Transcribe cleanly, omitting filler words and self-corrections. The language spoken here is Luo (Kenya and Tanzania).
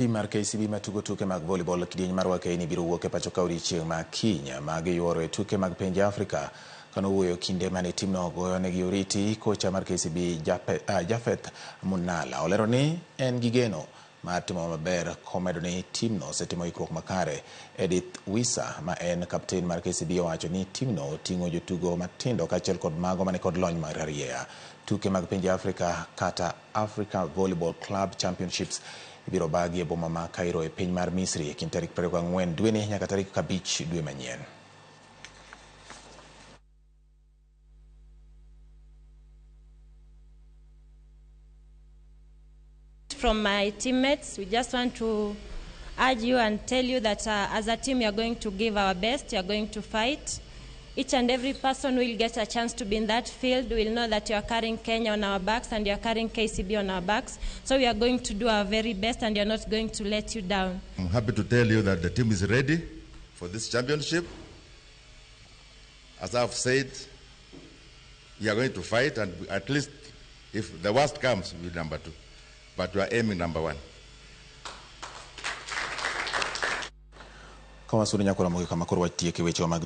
Tim mar KCB matugo tuke mag volleyball kidieny mar Wakeini biro wuok e pacho ka odiechieng' ma kiny ma giyuoro e tuke mag pinje Afrika. Kane owuoyo kinde mane timno goyonegi oriti, kocha mar KCB Japheth Munala olero ni en gi geno mar timo maber komedo ni timno osetimo ikruok makare. Edith Wisa ma en kapten mar KCB owacho ni timno oting'o jotugo matindo kaachiel kod mago manikod lony mar arieya. Tuke mag pinje Afrika kata Africa Volleyball Club Championships ibiro bagi e boma ma Cairo e piny mar Misri e kind tarik 24 dweni nyaka tarik 5 dwe manyien. From my teammates, we just want to urge you and tell you that as a team we are going to give our best, we are going to fight. Each and every person will get a chance to be in that field will know that you are carrying Kenya on our backs and you are carrying KCB on our backs. So we are going to do our very best and we are not going to let you down. I'm happy to tell you that the team is ready for this championship. As I've said, we are going to fight, and at least if the worst comes, we'll be number 2. But we are aiming number 1. Kawasudo nyakora mogi kama koro watieke wechewa mag